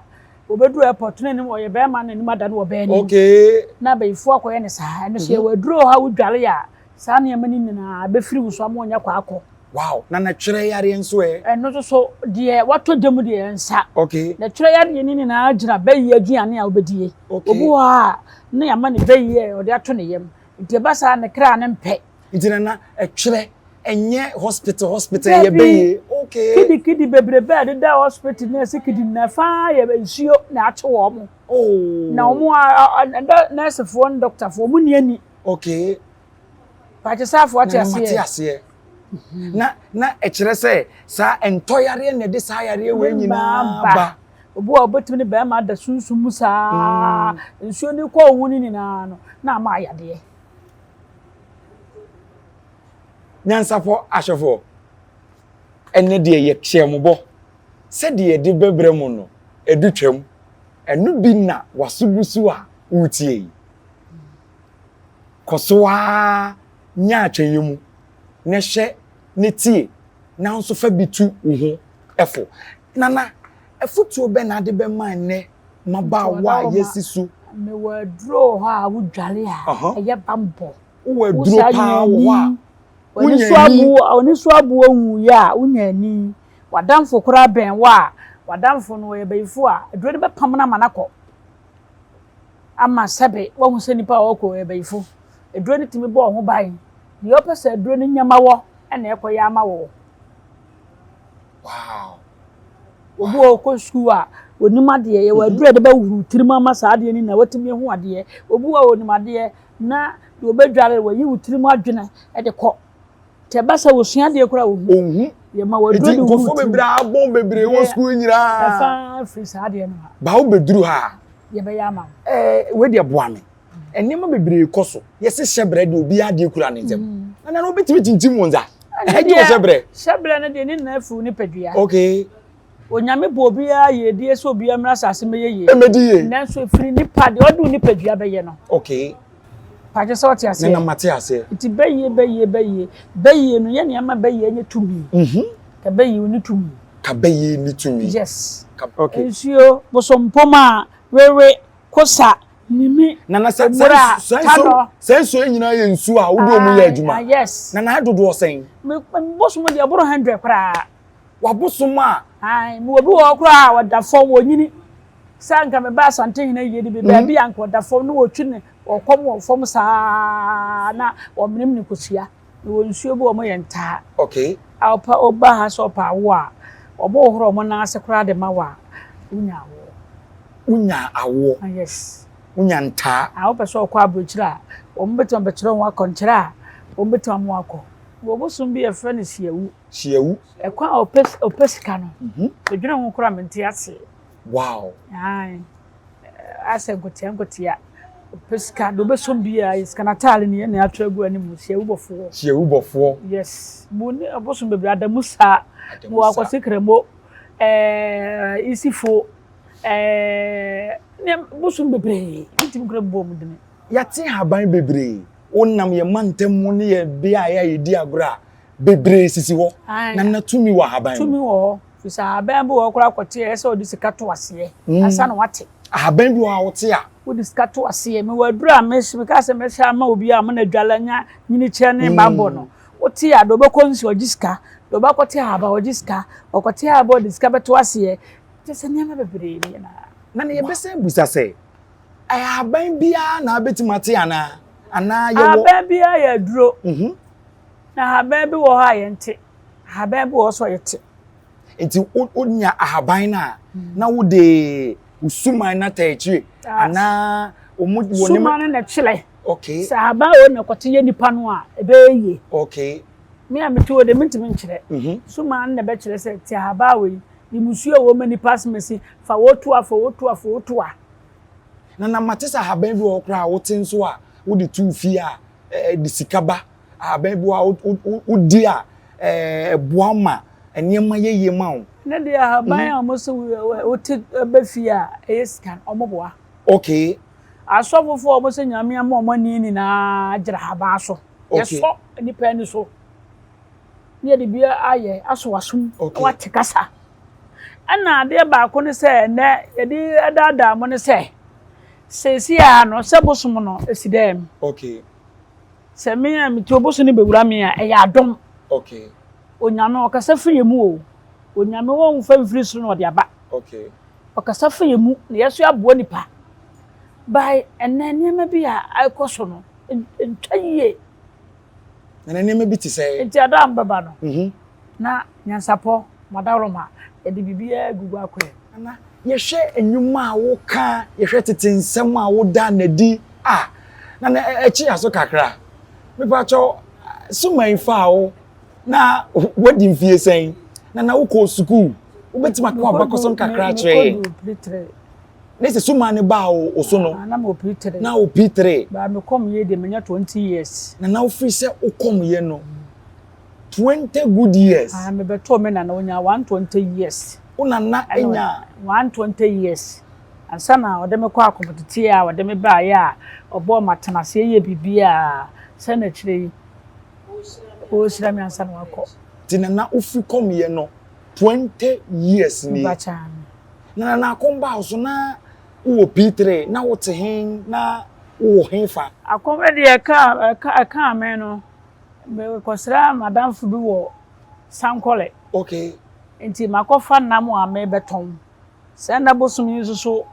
obɛduru airport na anim ɔyɛ bɛrima na anim ada no wɔ bɛɛ anim. Okay. Na abayifoɔ akɔyɛ ne saa. Ɛno so yɛwɔ aduro wɔ hɔ a wodware a, saa nneɛma no nyinaa bɛfiri wo so ama ɔnyɛ kɔ akɔ. Wow, na na twerɛ yareɛ nso ɛ? Ɛno nso so deɛ watɔ gya mu deɛ nsa. Okay. Na twerɛ yareɛ no nyinaa gyina bɛyi aduane a wobɛdie. Okay. Obi wɔ hɔ a na yɛama ne bɛyi a ɔde ato ne yam. Nti ɛba saa ne kra ne mpɛ. Nti nana ɛtwerɛ ɛnyɛ hospital hospital yɛ bɛyie. Okay. Kidi kidi bebrebe a ɛdeda hospital na ɛsɛ kidi na fa yɛ nsuo na akye wɔn mo. Oh. Na wɔn a nɛɛsefoɔ ne dɔktafoɔ wɔn ni ani. Okay. Pakyɛsaafoɔ ate aseɛ. Na mate aseɛ. Na na ɛkyerɛ sɛ saa ntɔ yareɛ na ɛde saa yareɛ wei nyinaa ba. Obi a obetumi ne bɛrima ada sunsum mu saa nsuo ne kɔ ohun ne nyinaa no na ama ayadeɛ. Nyansapɔ ahwɛfoɔ, ɛnɛ deɛ yɛhyɛ mo bɔ sɛdeɛ yɛde bɛbrɛ mo no ɛdu twam. Ɛno bi na waso gu so a woretie yi. Kɔ so ara nya atwɛnyɛ mu na hwɛ ne tie na nso fa bi tu wo ho ɛfo. Nana, ɛfotuo bɛ na ade bɛma nnɛ mmabaawa a yɛsi so? Mewɔ aduro wɔ hɔ a wodware a ɛyɛ bambɔ. Wowɔ aduro paa wɔ hɔ a wonya ani. W'ani so aboɔ nwuiɛ a wonya ani. W'adamfo koraa bɛn wo a, w'adamfo no ɔyɛ bayifo a, aduro no bɛpam no ama no akɔ. Ama sɛbe woahu sɛ nipa a ɔkɔ ɔyɛ bayifo. Aduro no tumi bɔ wo ho ban. Deɛ ɔpɛ sɛ aduro no nya ma wɔ ɛna ɛkɔyɛ ama wɔ. Wow. Obi wɔ ɔkɔ sukuu a onim adeɛ, yɛwɔ aduro a yɛde bɛhuru tirim ama saa adeɛ no nyinaa watumi ahu adeɛ. Obi wɔ a onim adeɛ na deɛ ɔbɛdware wayi wo tirim adwene de kɔ. Nti ɛba sɛ wɔsua adeɛ koraa ohu. Ohu. Yɛma wɔ aduro Nti de huru nkurɔfoɔ tirim. bebree abɔn bebree wɔ sukuu nyinaa. Ɛfa firi saa adeɛ no a. Ba wo bɛduru ha a. Yɛbɛyɛ ama wo. Wei deɛ boa me. Nneɛma bebree kɔ so. Yɛsi hyɛbrɛ deɛ obiara adeɛ kura ne nsam. Na nana obetumi tintim wɔn nsa. Ɛgye wɔ hyɛbrɛ. Hyɛbrɛ no deɛ ne nyinaa firi nipadua. Okay. Onyame bɔ obiara yiedie sɛ obiara mmra asase mmɛyɛ yie. Mmɛdi yie. Nanso efiri nipa deɛ ɔde nipadua bɛyɛ no. Okay. Pàtɛ sɛ ɔte aseɛ. Nana mate aseɛ. Nti bɛyie bɛyie bɛyie bɛyie no yɛ nneɛma bɛyie nye tumi. Ka bɛyie ne tumi. Ka bɛyie ne tumi. Yes. Okay. Nsuo bosompoma wewe kosa nimi. Nana sɛ sɛ nsuo sɛ nsuo nyinaa yɛ nsuo a wode wɔn yɛ adwuma. Yes. Nana adodoɔ sɛn. Me bosom deɛ ɛboro 100 koraa. Wabosom a. Ayi mi obi wɔ hɔ koraa a ɔda fam wɔnyini. Sɛ anka me ba Asantehene yie de bi baabi a anka ɔda fam na wɔtwi ne ɔkɔm wɔ fam saa na wɔmenem ne kosua. Na wɔ nsuo bi wɔn yɛ ntaa. Okay. A ɔpa ɔba ha sɛ ɔpa awo a wɔn hohoro wɔn nan ase koraa de ma wo a wonya awoɔ. Wonya awoɔ. Ah yes. Wonya ntaa. A wopɛ sɛ ɔkɔ aburokyire a wɔn bɛtumi abɛkyerɛ wɔn akɔnkyerɛ a wɔn bɛtumi ama wakɔ. Wɔ bosom bi yɛfrɛ no siawu. Siawu. Ɛkwan a ɔpɛ ɔpɛ sika no. Edwene ho koraa mente ase. Wow. Ayi asɛ nkotia nkotia ɔpɛ sika de ɔbɛsom biara yɛ sika n'ataare ne yɛ na ato agu anim siawu bɔfoɔ. Siawu bɔfoɔ. Yes. Mo ne ɔbosom bebree adamu saa. Mo wɔ akwasi kremo isifo ne bosom bebree ntumi kura bɔ mu dene. Yɛate ahaban bebree. Wonam yɛn mantam mu ne yɛn beaeɛ a yɛdi agorɔ a bebree sisi hɔ. Na na tumi wɔ ahaban mu. Tumi wɔ hɔ. Firi sɛ ahaban bi wɔ hɔ koraa kɔte a ɛsɛ sɛ ɔde sika to aseɛ ansa na wate. Ahaban bi wɔ hɔ a wote a. Wode sika to aseɛ. Mewɔ aduro a meka sɛ mɛhyɛ ama obi a ɔma no adwala nya nyinikyɛ ne bammɔ no. Wote a, deɛ ɔbɛkɔ nsuo ɔgye sika, deɛ ɔbɛkɔte ahaba ɔgye sika, ɔkɔte ahaba ɔde sika bɛto aseɛ. Kyerɛ sɛ nneɛma bebree ne nyinaa. Na na yɛbɛsan bisa sɛ, ahaban biara na abɛtumi ate anaa? Anaa yɛwɔ. Ahaban biara yɛ aduro. Na ahaban bi wɔ hɔ a yɛnte, ahaban bi wɔ hɔ nso a yɛte. Nti wonya ahaban no a, na wode wo suman no ata akyire anaa wɔn wɔ Suman no na ɛkyerɛ. Okay. Sɛ ahaban wei na ɛkɔte yɛ nipa no a, ɛbɛyɛ yie. Okay. Me a mete hɔ de, mentumi nkyerɛ. Suman no na ɛbɛkyerɛ sɛ te ahaban wei, de musuo a ɛwɔ mu nipa asomasi, fa wotoa, fa wotoa, fa wotoa. Na na mate sɛ ahaban bi wɔ hɔ koraa a wote nso a wode to fie a ɛde sika ba. Ahaban bi wɔ hɔ a wodi a ɛboa ma nneɛma yɛ yie ma wo. Ne deɛ ahaban a wɔn sɛ wote bɛ fie a ɛyɛ sika no, wɔn boa. Okay. Asɔfofoɔ a wɔn sɛ Nyame ama wɔn ani nyinaa gyina ahaban so. Okay. Yɛsɔ nipa ani so. Ne yɛde bi ayɛ asɔ w'asom na wate kasa. Ɛna adeɛ baako ne sɛ ɛnɛ yɛde daadaa mo ne sɛ seesei ara no sɛ bosom no esi dɛm. Okay. Sɛ me a mete obosom no bɛwura me a ɛyɛ adom. Okay. Onyame ɔkasa firi yɛ mu o. Onyame wɔmfa mfiri soro na ɔde aba. Okay. Ɔkasa firi yɛ mu na yɛso aboa nipa. By ɛnɛ nneɛma bi a ɛkɔ so no ntwa yie. Na nneɛma bi te sɛ. Nti ada a mbɛba no. Na nyansapɔ, madaworoma, yɛde biribiara gugu akwan mu. Nana, yɛhwɛ nnwuma a woka, yɛhwɛ tete nsɛm a woda no adi a, Nana, ɛkye yɛn aso kakra. Mepakyɛw, Suman faa wo na woadi mfie sɛn? Nana, wokɔɔ sukuu? Wobɛtumi aka w'abakɔsɛm kakra akyerɛ yɛn? Mekɔduu P3. Ne sɛ Suman no baa wo so no? Na mewɔ P3. Na wo P3. Baa mekɔm yie deɛ manya 20 years. Nana, wofiri sɛ wokɔm yɛ no, 20 good years. Ah, mebɛtoo me nana, ɔnyaa 120 years. Wo nana nyaa? 120 years. Ansa na ɔde me kɔ akɔmɔteteɛ a ɔde me baeɛ a ɔbɔɔ me atenaseɛ yɛ biribiara sɛ na akyire yi ɔrehyira me ansa na wakɔ. Nti nana wofiri kɔmyɛ no 20 years nie. Mpakyɛ aane. Na nana akɔm baa wo so na wowɔ P3 na wote he na wowɔ he fa? Akɔm deɛ ɛkaa ɛkaa me no Mekɔsraa m'adamfo bi wɔ Sankore. Okay. Nti makɔfa nam a merebɛtɔn. Saa nna bosom yi nso so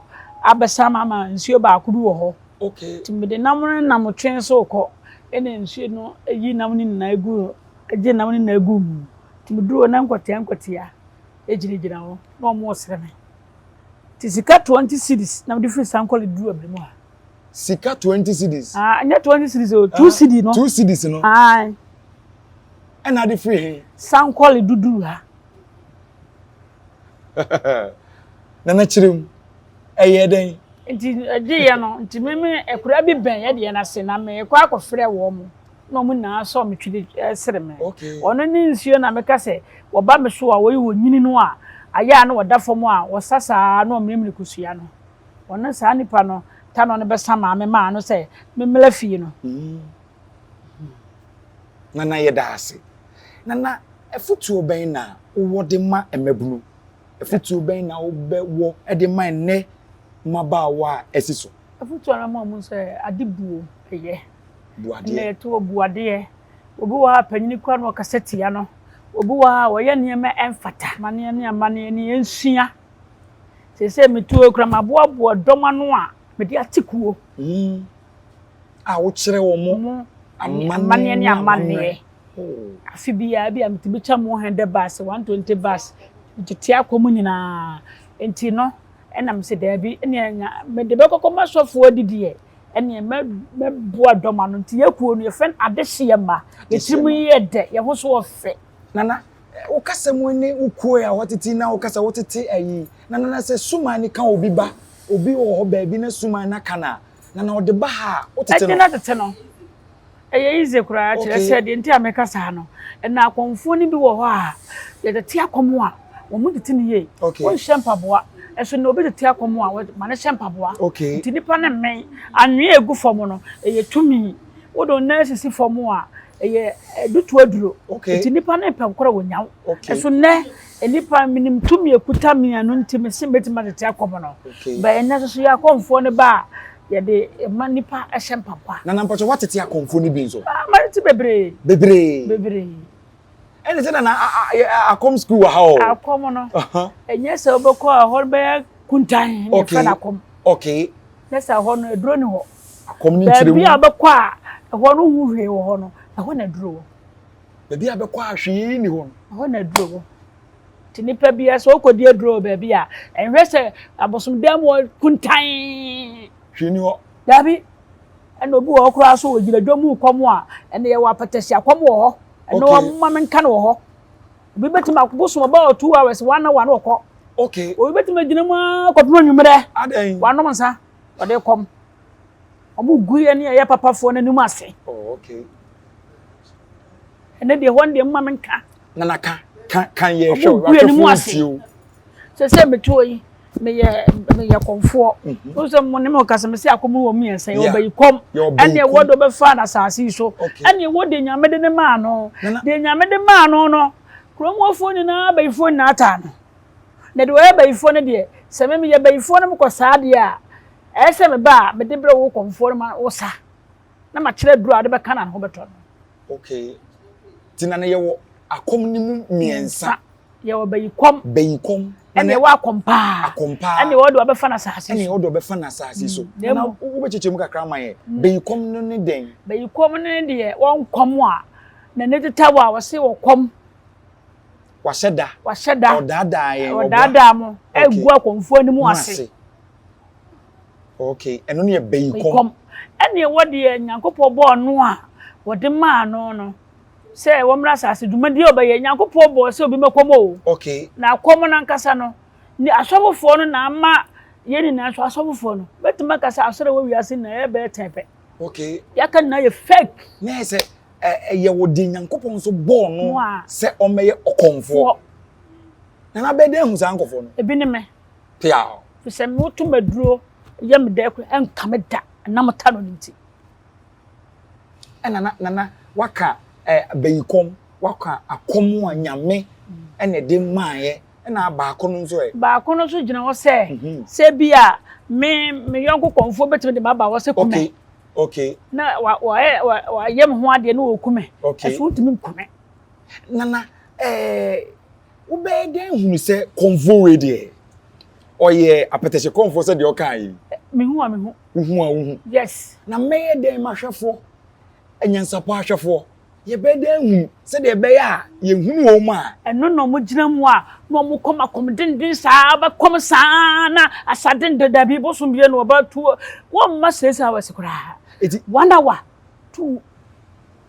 abɛsa me ama nsuo baako bi wɔ hɔ. Okay. Nti mede nam no nam twe so rekɔ ɛna nsuo no yi nam no nyinaa gu gye nam no nyinaa gu mu. Nti meduru hɔ na nkwatia nkwatia gyinagyina hɔ na wɔresere me. Nti sika 20 cedis na mede firi Sankore duruu Abremu ha. Sika 20 cedis. Ah, nyɛ 20 cedis o, 2 cedi no. 2 cedis no. Aye. Ɛna ade firi he? Sankɔle duduru ha. Nana kyerɛ mu, ɛyɛ dɛn? Nti ɛgyeeɛ no, nti me me akura bi bɛn yɛ deɛ no ase na mekɔ akɔfrɛ wɔn mo na wɔn nyinaa sɔ me twiri sere me. Okay. Ɔno ne nsuo na meka sɛ wɔba me so a wɔyi wɔ nyini no a ayɛ a na wɔda fam a wɔsa saa na wɔmene kosua no. Ɔno saa nipa no ta na ɔno bɛsa maame maa no sɛ memmra fie no. Nana yɛda ase. Nana afutuo bɛn na wowɔ de ma mmabunu? Afutuo bɛn na wobɛwɔ de ma ɛnnɛ mmabaawa a asi so? Afutuo a mɛma wɔn sɛ ade buo ɛyɛ. Bu adeɛ. Ɛnna yɛte hɔ bu adeɛ. Obi wɔ hɔ a panyini koraa na ɔkasa tia no. Obi wɔ hɔ a ɔyɛ nneɛma ɛmfata. Amanneɛ ne amanneɛ ne yɛnsua. Seesei mete hɔ yi koraa, maboaboa dɔm ano a mede ate kuo. Mm. A wokyerɛ wɔn amanneɛ ne amanneɛ. Afe biara bi a metumi kyɛ mo 100 bus, 120 bus, metete akɔ mu nyinaa. Nti no, ɛna mese daabi, ɛnneɛ mede bɛkɔkɔ ma sɔfoɔ adi deɛ, ɛnneɛ mɛboa dɔm ano. Nti yɛ kuo no, yɛfrɛ no adehyeɛ mma. Yɛ tirim yɛ dɛ, yɛn ho so ɔfɛ. Nana, Wo kasa mu ne wo kuo a wɔtete na wo kasa wotete ayi na na sɛ suman no ka obi ba obi wɔ hɔ baabi na suman no aka no a na na ɔde ba ha a wotete no. Ɛgye na tete no ɛyɛ easy koraa kyerɛ sɛ deɛ nti a meka saa no ɛna akɔmfoɔ no bi wɔ hɔ a yɛtete akɔm a wɔn tete no yie wɔnhyɛ mpaboa ɛso na obi tete akɔm a ma no hyɛ mpaboa nti nipa no mmɛn anwea egu fam no ɛyɛ tumi Wode wo nan sisi fam a, ɛyɛ adutoɔ aduro. Nti nnipa no pɛ korɔ wɔnya wo. Ɛso nnɛ, nnipa menim tumi ɛkuta me ɛno nti mese mɛtumi atete akɔm no. But ɛnnɛ nso so yɛ akɔmfoɔ no ba a, Yɛde ma nnipa hyɛ mpaboa. Nana mpakyɛ woatete akɔmfoɔ no bi nso? Ah, matete bebree. Bebree? Bebree. Ɛne sɛ nana akɔm sukuu wɔ ha o. Akɔm no, ɛnyɛ sɛ wobɛkɔ a ɛhɔ no bɛyɛ kuntan na yɛfrɛ no akɔm. Okay. Ne sɛ ɛhɔ no aduro ni hɔ. Akɔm no nkyerɛ mu. Baabi a wobɛkɔ a ɛhɔ no wohu hwee wɔ hɔ no, ɛhɔ na aduro wɔ. Baabi a bɛkɔ a hwee ni hɔ no. Ɛhɔ na aduro wɔ. Nti nipa biara sɛ wokɔdi aduro wɔ baabi a, ɛnhwɛ sɛ abosomdan mu hɔ kuntann. Hwee ni hɔ. Daabi. Ɛna obi wɔ hɔ koraa so ɔgyina dwom mu kɔm a, ɛna yɛwɔ apɛtɛsi akɔm wɔ hɔ. Ɛno ɔmma menka no wɔ hɔ. Obi bɛtumi abosom about 2 hours, 1 hour na ɔkɔ. Obi bɛtumi agyina mu ara kɔpem anwummerɛ. Adɛn? Wanom nsa, ɔde kɔm. Ɔmo gu yɛ ne ɛyɛ papafoɔ no anim ase. Oh, okay. Ɛnɛ deɛ hɔ no deɛ mma menka. Nana ka ka ka yɛ hwɛ Ɔmo gu yɛn anim wahwɛfoɔ ase. tie o. Sɛ mete hɔ yi, meyɛ kɔmfoɔ. Wo sɛ mo ne me kasa, me sɛ akɔm wɔ mmiɛnsa yɛ ɔbɛyi kɔm. Ɛne ɛwɔ de ɔbɛfa no asase yi so. Ɛne ɛwɔ deɛ Nyame de ne maa no. Deɛ Nyame de maa no no, kurom hɔfoɔ nyinaa bayifoɔ nyinaa taa no. Na deɛ ɔyɛ bayifoɔ no deɛ, sɛ me meyɛ bayifoɔ no mekɔ saa deɛ a, ɛyɛ sɛ meba a mede brɛ wo kɔmfoɔ no ma wo sa. Na makyerɛ aduro a wode bɛka na ne ho bɛtɔ no. Okay. Nti na no yɛwɔ akɔm no mu mmiɛnsa. Yɛwɔ bayi kɔm. Bayi kɔm. Ɛne ɛwɔ akɔm paa. Akɔm paa. Ɛne ɛwɔ de ɔbɛfa no asase so. Ɛne ɛwɔ de ɔbɛfa no asase so. Na wobɛkyekyɛ mu kakra ma yɛ. Bayi kɔm no ne dɛn? Bayi kɔm no ne deɛ wɔnkɔm a n'ani teta wɔ a wɔse wɔkɔm. Wahyɛ da. Wahyɛ da. Ɔdaadaa yɛn. Ɔdaadaa mo. Ɛgu akɔmfoɔ anim ase. Okay, ɛno ne yɛ bayi kɔm. Ɛne ɛwɔ deɛ Nyankopɔn bɔɔ no a wɔde maa no no sɛ wɔmmra asase dwumadie a ɔbɛyɛ. Nyankopɔn bɔɔ sɛ obi mɛkɔm o. Na akɔm no ankasa no, ne asɔfofoɔ no na ama yɛn nyinaa nso asɔfofoɔ no. Bɛtumi aka sɛ asɔre wɔ wiase nyinaa yɛ bɛyɛ 10 pɛ. Yɛaka nyinaa yɛ fake. Na yɛ sɛ ɛyɛ wɔ deɛ Nyankopɔn nso bɔɔ no sɛ ɔmmɛyɛ ɔkɔmfoɔ. Nana bɛyɛ dɛn ahu saa nkɔfoɔ no? Ebi ne me. Piaw. Fi sɛ mewoto maduro yɛ me dɛ kora ɛnka me da ɛnam ta no ne nti. Ɛna nana waka bayikɔm, waka akɔm a Nyame ɛna ɛde maayɛ, ɛna baako no nso ɛ. Baako no nso gyina hɔ sɛ sɛ bi a me me yɔnko kɔmfoɔ bɛtumi de m'aba hɔ sɛ kume. Na wa wa wayɛ me ho adeɛ na wɔkume. Ɛso wontumi nkume. Nana wobɛyɛ dɛn hunu sɛ kɔmfoɔ wei deɛ ɔyɛ apɛtɛhyɛ kɔmfoɔ sɛ deɛ ɔkaa yi? Mehu a mehu. Wohu a wohu. Yes. Na mɛyɛ dɛn mahwɛfoɔ, anyansapɔ ahwɛfoɔ, yɛbɛyɛ dɛn hunu sɛdeɛ ɛbɛyɛ a yɛhunu wɔn a. Ɛno na wɔn gyina mu a na wɔn kɔm akɔm denden saa bɛkɔm saa na asa denden dabi bosom bie na wɔbɛto wɔn mma 6 hours koraa. Eti 1 hour 2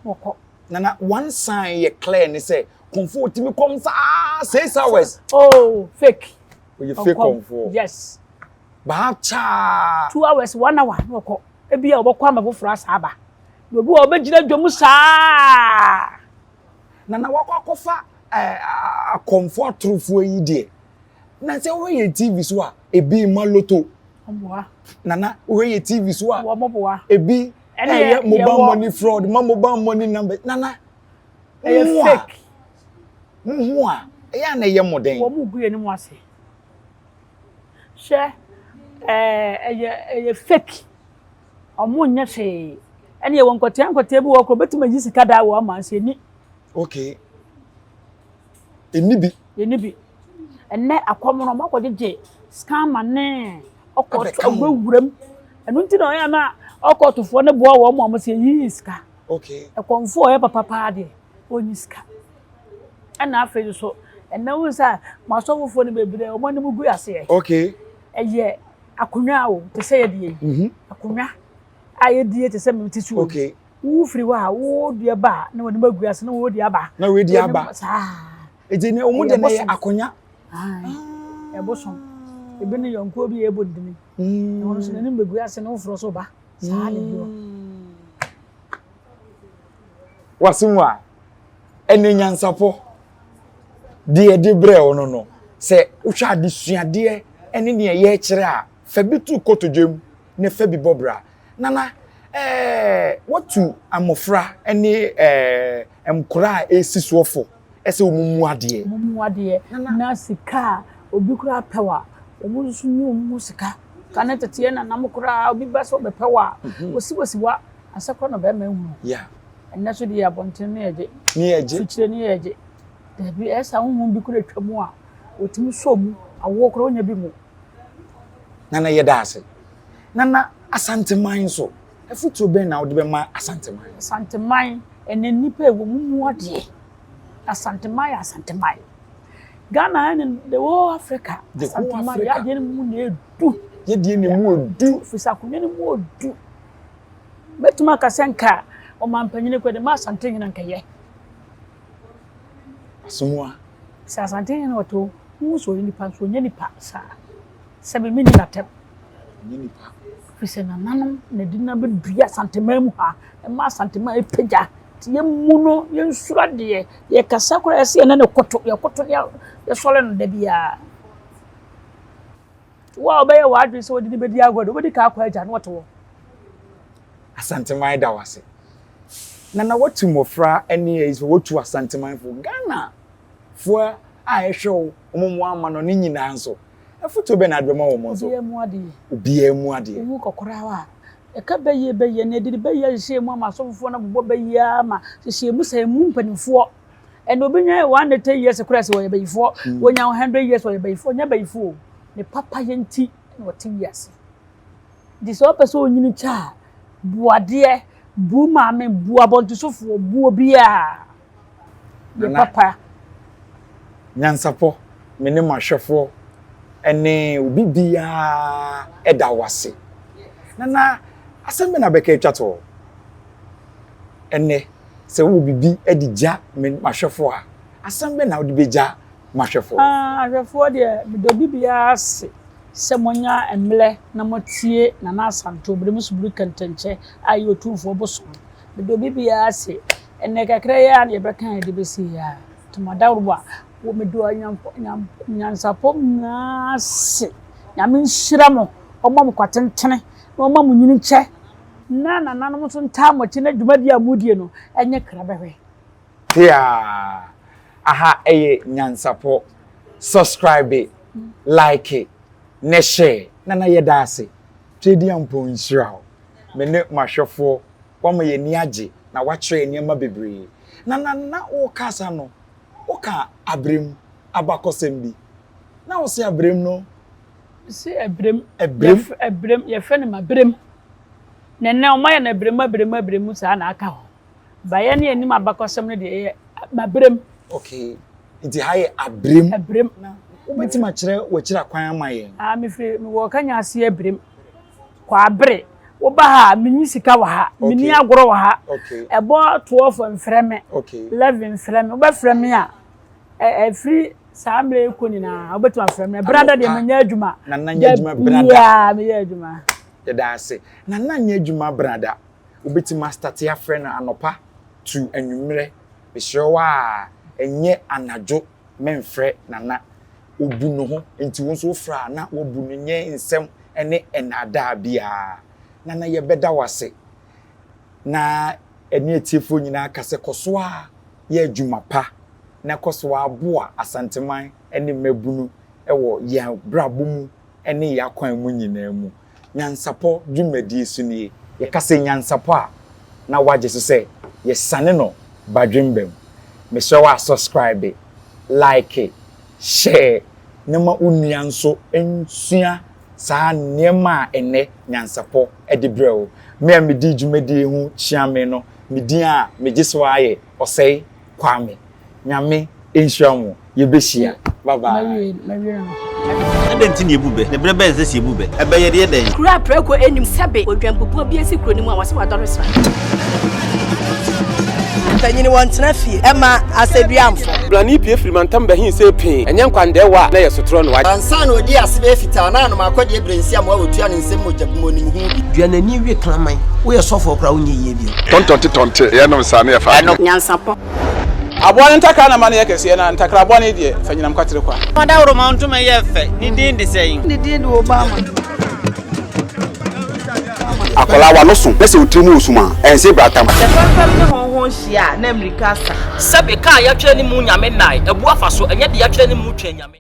wɔkɔ. Nana, one sign yɛ clear ne sɛ kɔmfoɔ tumi kɔm saa 6 hours. Oh, fake. Oyɛ fake kɔmfoɔ. Yes. Baa kyaa. 2 hours, 1 hour na wɔkɔ. Ebi a wɔbɛkɔ ama foforɔ asa aba. Na obi wɔ ɔbɛgyina dwom saa. Nana wakɔ akɔfa akɔmfoɔ atorofoɔ yi deɛ. Na sɛ wohwɛ yɛ TV so a, ebi ma lotto. Ɔmboa. Nana, wohwɛ yɛ TV so a, Wɔn boa. ebi ɛyɛ mobile money fraud, ma mobile money number. Nana, ɛyɛ fake. Muhu a, ɛyɛ a na ɛyɛ mo den. Wɔn mu gu yɛn mu ase. Hwɛ, ɛyɛ fake. Ɔmo nyɛ hwee. Ɛne yɛwɔ nkɔtea nkɔtea bi wɔ koro bɛtumi ayi sika daa wɔ ama nso ɛni. Okay. Ɛni bi. Ɛni bi. Ɛnɛ akɔm no ɔmo akɔgyegye scammer ne ɔkɔto awurawura mu. Ɛno nti na ɔyɛ ama ɔkɔtofoɔ no boa wɔn a wɔn sɛ yiyi sika. Ɛkɔmfoɔ a ɔyɛ papa paa deɛ ɔnyi sika. Ɛna afei nso ɛnɛ wo sɛ mo asɔfofoɔ no bebree wɔn anim gu aseɛ. Ɛyɛ akonnwa o te sɛ yɛdeɛ yi. Akonnwa a yɛdie te sɛ mete so. Wo firi hɔ a wo deɛ ba a na wɔn anim agu ase na wo deɛ aba. Na wo deɛ aba. Saa. Eti ne wɔn deɛ na yɛ akonnwa. Ɛbosom. Ebi ne yɔnkuo bi yɛ ɛbɔ ndini. Na wɔn nso n'anim bɛgu ase na woforɔ so ba. Saa na ebi wɔ. Wasom a ɛne nyansapɔ deɛ ɛde brɛ wo no, sɛ wohwɛ adesuadeɛ ɛne deɛ yɛrekyerɛ a, fa bi to kotodwe mu na fa bi bɔ bra. Nana, watu mmɔfra ne nkwadaa a ɛresi soɔ fo sɛ wɔn mu adeɛ. Wɔn mu adeɛ na sika a obi koraa pɛ wa, wɔn nso nyi wɔn ho sika. Kane tete yɛn nananom koraa obi ba sɛ ɔbɛpɛ wo a, wɔsi wa ansa koraa na ɔbarima ahunu. Ɛnnɛ so deɛ abɔnten ne yɛgye. Ne yɛgye. Fikyire ne yɛgye. Dabi ɛyɛ saa honhom bi koraa atwa mu a, wɔtumi sɔ mu, awoɔ koraa wonya bi mu. Nana yɛda ase. Nana Asanteman nso, afotuo bɛn na wode bɛma Asanteman? Asanteman, ɛnɛ nnipa a ɛwɔ mu mu adeɛ. Asanteman yɛ Asanteman. Ghana ha ne the whole Africa. The whole Asanteman Africa. yɛ adeɛ no mu na edu. Yɛ deɛ na emu odu. Firi sɛ akonnwa no mu odu. Mɛtumi aka sɛ nka ɔmampanyini kɔ de ma Asantehene nka yɛ. Asomoa. Sɛ Asantehene ɔte hɔ, wohu sɛ ɔyɛ nipa nso ɔnyɛ nipa saa. Sɛ me menni n'atɛm. Ɔnyɛ nipa. Firi sɛ nananom na de no abɛdua Asanteman mu ha. Ɛma Asanteman apagya. Nti yɛmmu no, yɛnsuro adeɛ. Yɛkasa koraa yɛsɛ yɛne no koto. Yɛkoto ne yɛsɔre no da biara. Wo a wobɛyɛ w'adwene sɛ wode no bɛdi agorɔ de, wobɛdi ka akɔ agya na ɔte hɔ. Asanteman da wase. Nana watu mmɔfra ne ayi so watu Asantemanfo. Ghana foɔ a ɛhwɛ wo, wɔn mu ama no ne nyinaa nso. Afotuo bɛn na ade bɛma wɔn nso? Obiara mu adeɛ. Obiara mu adeɛ. Wohu kɔkɔraa a, ɛka bɛyie bɛyie na ɛde bɛyie ahyehyɛ mu ama asɔfofoɔ no abobɔ bɛyie ama hyehyɛ mu sɛ emu mpanimfoɔ. Ɛna obi nya 180 years koraa sɛ wɔyɛ bɛyifoɔ, wɔnya 100 years wɔyɛ bɛyifoɔ, nyɛ bɛyifoɔ o. Ne papa yɛ nti na wɔte wiase. Nti sɛ ɔpɛ sɛ onyini kyɛ a, bu adeɛ, bu maame, bu abɔntesofoɔ, bu obiara. Yɛ papa. Nyansapɔ, me ne m'ahwɛfoɔ ne obi biara da wo ase. Nana, asɛm bɛ na bɛka atwa toɔ? Ɛnnɛ, sɛ wowɔ biribi de gya me m'ahwɛfoɔ a, asɛm bɛ na wode bɛgya m'ahwɛfoɔ? Ah, ahwɛfoɔ deɛ, meda obi biara ase sɛ moanya mmerɛ na moatie Nana Asante Obirem Subiri Kɛntɛnkyɛ a ɛyɛ Otumfoɔ bosom. Meda obi biara ase. Ɛnnɛ kakra yi ara na yɛbɛka yɛde bɛsi yi ara. Nti mo adaworowa, wɔ meda nyansapɔ nyinaa ase. Nyame nhyira mo, ɔmma mo kwa tentene, na ɔmma mo nyini nkyɛ. Na nananom nso ntaa mo akyi na dwumadie a modie no ɛnyɛ krabɛhwɛ. Tiaa! Aha ɛyɛ Nyansapɔ. Subscribe, like, ne share. Nana yɛda ase. Tweediampɔn nhyira wo. Me ne m'ahwɛfoɔ, woama yɛn ani agye na woakyerɛ yɛn nneɛma bebree. Nana na worekasa no, woka abrem abakɔsɛm bi. Na wose abrem no. Mese abrem. Abrem. Abrem, yɛfrɛ no mabrem. Na nnɛ wɔayɛ no abrem abrem abrem saa na aka hɔ. Ba yɛn ne yɛnim abakɔsɛm no deɛ ɛyɛ mabrem. Okay, nti ha yɛ abrem. Abrem. Na wobɛtumi akyerɛ w'akyiri akwan ama yɛn? Ah, mefiri mewɔ Kanya ase abrem. Kwaabere. Woba ha a, menni sika wɔ ha. Menni agorɔ wɔ ha. Ɛbɔ 12 mfrɛ me. 11 mfrɛ me. Wobɛfrɛ me a, ɛfiri saa mmerɛ yi kɔ nyinaa wobɛtumi afrɛ me. Brada deɛ menyɛ adwuma. Nana nyɛ adwuma brada. Biaa meyɛ adwuma. Yɛda ase. Nana nyɛ adwuma brada. Wobɛtumi astate afrɛ no anɔpa to anwummerɛ. Mesrɛ wo a, ɛnyɛ anadwo mɛmfrɛ Nana. Ɔbu ne ho, nti wo nso wofrɛ a na woabu no, nyɛ nsɛm ne nnaadaa biara. Nana yɛbɛda wo ase. Na ɛne atiefoɔ nyinaa ka sɛ kɔ so ara yɛ adwuma pa na kɔ so ara boa Asanteman ne mmabunu wɔ yɛn abrabɔ mu ne yɛn akwan mu nyinaa mu. Nyansapɔ dwumadie so nie. Yɛka sɛ nyansapɔ a, na woagye so sɛ yɛsane no badwemba mu. Mesrɛ wo a subscribe, like, share na ma wo nua nso nsua saa nneɛma a ɛnnɛ nyansapɔ de brɛ wo. Me a medi dwumadie yi ho kyeame no, me din a megye so ara yɛ Ɔsɛe Kwame. Nyame nhyira mo. Yɛbɛhyia. Bye bye. Adɛn nti na yɛbu bɛ? Na berɛ bɛn na ɛsɛ sɛ yɛbu bɛ? Ɛbɛ yɛ deɛ dɛn? Kuro a prako nnim sɛbe odwanbubuo bi asi kuro no mu a wɔse wadɔre sra. Mpanyini wɔntena fie ɛma asɛdua mfɔ. Blani pue firi mantam bɛhe see pee, ɛnyɛ nkwandɛɛwa a na ɛyɛ sotorɔ no. Ansa na ɔdii ase bɛyɛ fitaa na anom akɔdeɛ berɛ nsi amoa wɔtua ne nsam mogya bi mu ɔnim ho bi. Dua n'ani we kraman. Woyɛ sɔfoɔ koraa wonyɛ yie bio. Tɔntɔnte tɔnte yɛnom saa ne yɛfa adwene. Nyansapɔ. Aboa no ntakra na ma no yɛ kɛseɛ, na ntakra bɔne deɛ, fa nyinam kwatere kwa. Ɔdawuroma ntoma yɛ fɛ, ne din de sɛn? Ne din de Obama. Akwadaa w'ano so na sɛ wo tiri mu wɔ sum a, ɛnse bratam. Sɛ fɛmfɛm ne hɔnhɔn hyia a, na mmirika asa. Sɛbe, ka a yɛatwerɛ ne mu Nyame nnae, abu afa so, ɛnyɛ deɛ yɛatwerɛ ne mu Twɛn Nyame.